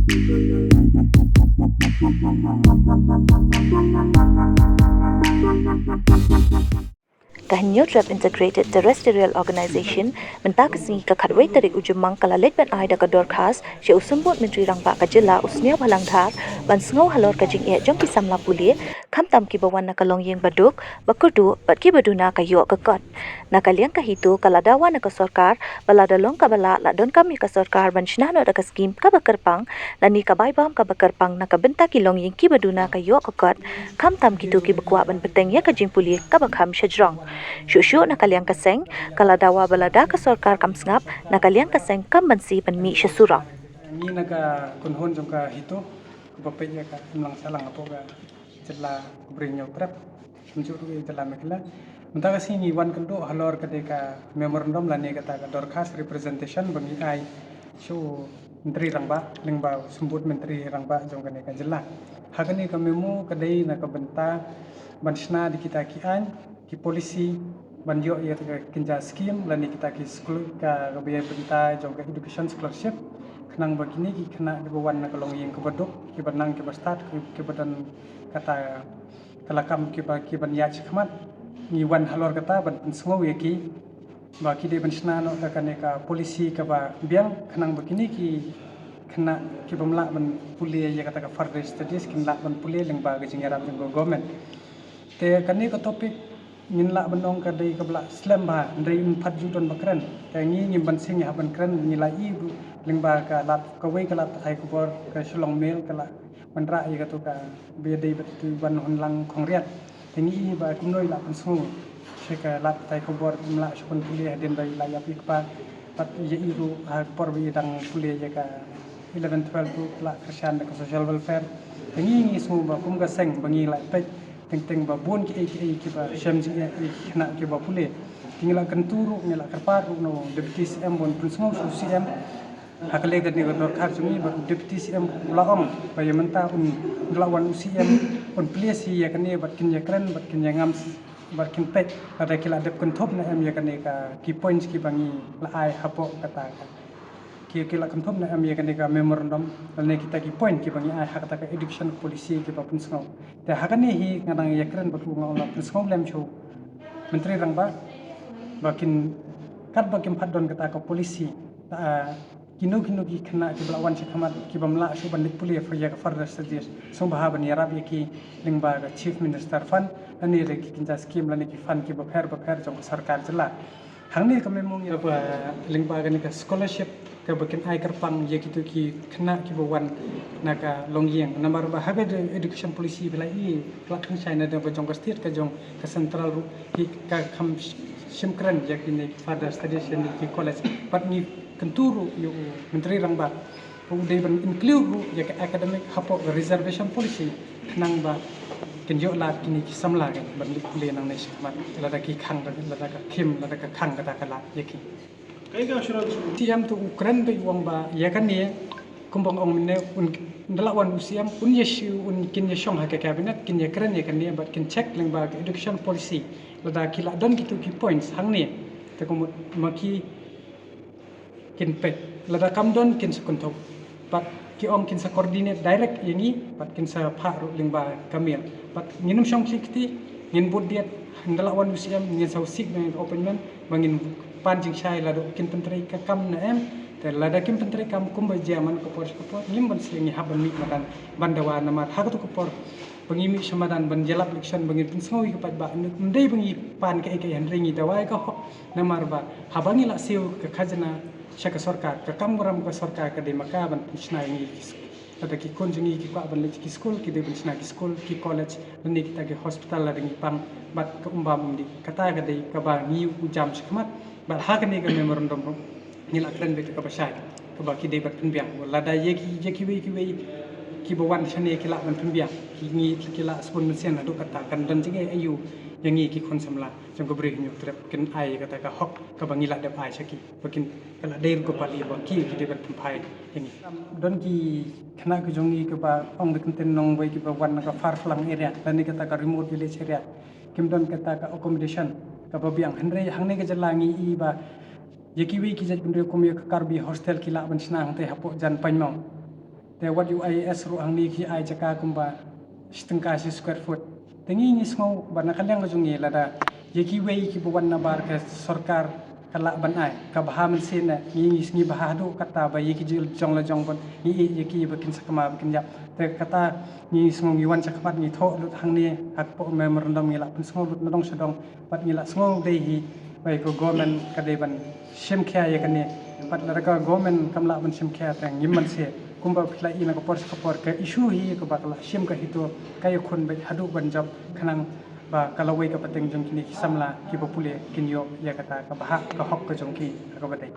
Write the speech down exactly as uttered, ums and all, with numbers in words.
Ka Hynñiewtrep Integrated Terrestrial Organization mynta ka sngi ka khatwei tarik u Jymmang ka la leit ban ai da ka dorkhas sha u Symbud Myntri Rangbah ka jylla u Sniawbhalang Dhar ban sngew halor ka jingeh jong ki samla pule, khamtam kiba wan na ka longïing ba duk ba kyrduh bad kiba duna ka ïoh ka kot. Na ka liang ka HITO ka la dawa na ka sorkar ba lada long kaba lah, la donkam ïa ka sorkar ban shna noh da ka skim kaba kyrpang lane ka bai bam kaba kyrpang na ka bynta ki longïing kiba duna ka ïoh ka kot, khamtam kito kiba kwah ban bteng ïa ka jingpule kaba kham shajrong. Shuh shuh na ka liang ka seng ka la dawa ba lada ka sorkar kam sngap, na ka liang ka seng kam banse ban mih sha surok. Ngi na ka kynhun jong ka HITO kaba peit ïa ka imlang sahlang hapoh ka jylla, ka Bri Hynñiewtrep, kumjuh ruh ïa jylla Meghalaya. Mynta ka sngi ngi wan kynduh halor ka dei ka memorandum lane kata ka dorkhas, representation, ba ngi ai sha u Myntri Rangbah lyngba u Symbud Myntri Rangbah jong kane ka jylla. Ha kane ka memo ka dei na ka bynta ban shna da kita ki aiñ, ki policy, ban ïoh ïa ka kynja skim lane kita ki skul, ka, kaba ïa bynta jong ka education scholarship, khnang ba kine ki khynnah kiba wan na ka longïing kaba duk, kiba nang kiba stad, ki, kiba don kata ka lakam kiba, kiban ïaid shakhmat. Ngi wan halor kata ban pynsngew ïa ki ba ki dei ban shna noh da kane ka policy kaba biang, khnang ba kine ki khynnah kibym lah ban pule ïa kata ka further studies kin lah ban pule lyngba ka jingïarap jong ka government. Te kane ka topic ngin lah ban ong ka dei kaba la slem bha, hynrei un pat ju don ba kren. Te ngi ngim banse ngi hap ban kren, ngi la ïohi ruh lyngba ka lad, kawei ka lad pathai khubor ka Shillong Mail ka la wanrah ïa kato kaba ïadei bad uto u Banhunlang Khongriat. Te ngi ïohi ba kumno i la pynsngew sha ka lad pathai khubor, im lah shuh ban pule hadien ba i la ïap i kpa. Bad ïa i ruh ha ka por ba i dang pule ïa ka eleven twelve ruh la kyrshan da ka social welfare. Te ngi ngi sngew ba kum ka seng ba ngi la peit teng teng ba bun kiei kiei kiba shem jingeh ïa ki khynnah kiba pule. Te ngi la kyntu ruh, ngi la kyrpad ruh na u Deputy CM ban pynsngew sha u CM ha ka lei kane ka dorkhar jong ngi, bad u Deputy CM u la ong ba ïa mynta un da la wan u CM un plie shi ïa kane bad kin ïa kren bad kin ïa ngam bad kin peit lada ki la dep kynthup ne em ïa kane ka key points kiba ngi la ai hapoh kata ka, ki, ki la kynthup ne em ïa kane ka memorandum lane kita ki point kiba ngi ai ha kata ka education policy kiba pynsngew. Te ha kane hi nga dang ïa kren bad u, nga la pynsngew lem sha u Myntri Rangbah ba kin, katba kim pat don kata ka policy, ta, kino kino ki khynnah kiba la wan shakhmat kibym lah shuh ban leit pule ïa ka further studies, sngewbha ban ïarap ïa ki lyngba ka Chief Minister Fund lane da ki kynja skim lane ki fund kiba pher ba pher jong ka sorkar jylla. Hangne ka memo ngi ba lyngba kane ka scholarship kaba kin ai kyrpang ïa kito ki khynnah kiba wan na ka longïing, namar ba ha ka education policy ba la i, la khang shai na ka jong ka state, ka jong ka central ruh ki ka kham shim kren ïa kine ki further studies ïa kine ki college. Bad ngi kyntu ruh ïa u Myntri Rangbah ba u dei ban include ruh ïa ka academic hapoh ka reservation policy, khnang ba kin ïoh lad kine ki samla kan ban leit pule nangne shakhmat, lada ki khang, lada ka khim, lada ka khang kata ka lad ïa ki. Ka ïa ka assurance. CM to u kren ba u ong ba ïa kane kumba nga ong mynne, un da la wan u CM un ïa shu, un kin ïa shong ha ka cabinet, kin ïa kren ïa kane bad kin check lyngba ka education policy lada ki la don kito ki points hangne. Te kumno ma ki kin peit, lada kam don kin sa kynthup. Bad ki ong kin sa coordinate direct ïa ngi, bad kin sa phah ruh lyngba ka mail. Bad ngin ym shong kti kti, ngin bud diat, hynda la wan u CM ngin sa u seek ban appointment ba ngin pan jingshai lada kin pyntrei ka kam ne em. Te lada kim pyntrei kam kumba jia man ka por sha ka por, ngim banse ngi hap ban mih madan ban dawa, namar ha kato ka por ba ngi mih sha madan ban ïalap election ba ngin pynsngew ïa ka paidbah, ym dei ba ngi pan kaei kaei, hynrei ngi dawa ïa ka hok. Namar ba haba ngi la siew ka khajna sha ka sorkar, ka kam ka ram ka sorkar ka dei ma ka ban pynshna ïa ngi ki s-, lada ki khun jong ngi ki kwah ban leit ki skul, ki dei ban shna ki skul, ki college, lane kita ki hospital lada ngi pang, bad ka um bam um dih. Kata ka dei kaba ngi u jam shakhmat. Bad ha kane ka memorandum ruh ngi la kren beit kaba shai, kaba ki dei ban pynbiang. Lada ïa ki, ïa kiwei kiwei kiba wan shane ki lah ban pynbiang, ki, ngi ki la sbun mynsiem haduh katta, kan don jingeh aïu ïa ngi ki khun samla jong ka Bri Hynñiewtrep, kin ai kata ka hok kaba ngi la dep ai sha ki, ba kin, ka la dei ruh ka pali ba ki, ki dei ban pynphai ïa ngi. Don ki khynnah ki jong ngi kiba ong da kyntien nongwei kiba wan na ka far flung area lane kata ka remote village area, kim don kata ka accommodation kaba biang. Hynrei hangne ka jylla ngi i ba ïa kiwei ki jaitbynriew kum ïa ka Karbi hostel ki lah ban shna hangtei hapoh jan Pangmong. Te wat ïoh IAS ruh hangne ki ai jaka kumba shi tyngka shi square foot. Te ngi ngi sngew ba na ka liang ka jong ngi lada ïa kiwei kiba wan na bar ka sorkar ka lah ban ai, ka bha mynsiem ne, ngi ngi sngew bha haduh katta ba ïa ki jong la jong bun ngi ïa ki ba kin sakma ba kin ïap. Te kata ngi sngew ngi wan shakhmat ngi thoh lut hangne ha ka memorandum ngi lah pynsngew lut na dong sha dong. Pat ngi lah sngew dei hi ba ïa ka government ka dei ban shim khia ïa kane. Pat lada ka government kam lah ban shim khia te ngim banse kumba phi la i na ka por sha ka por ka issue hi kaba ka la shim ka HITO ka ïakhun beit haduh ban jop khnang ba ka lawei ka pateng jong kine ki samla kiba pule kin ïoh ïa kata ka bhah ka hok ka jong ki ha kaba dei.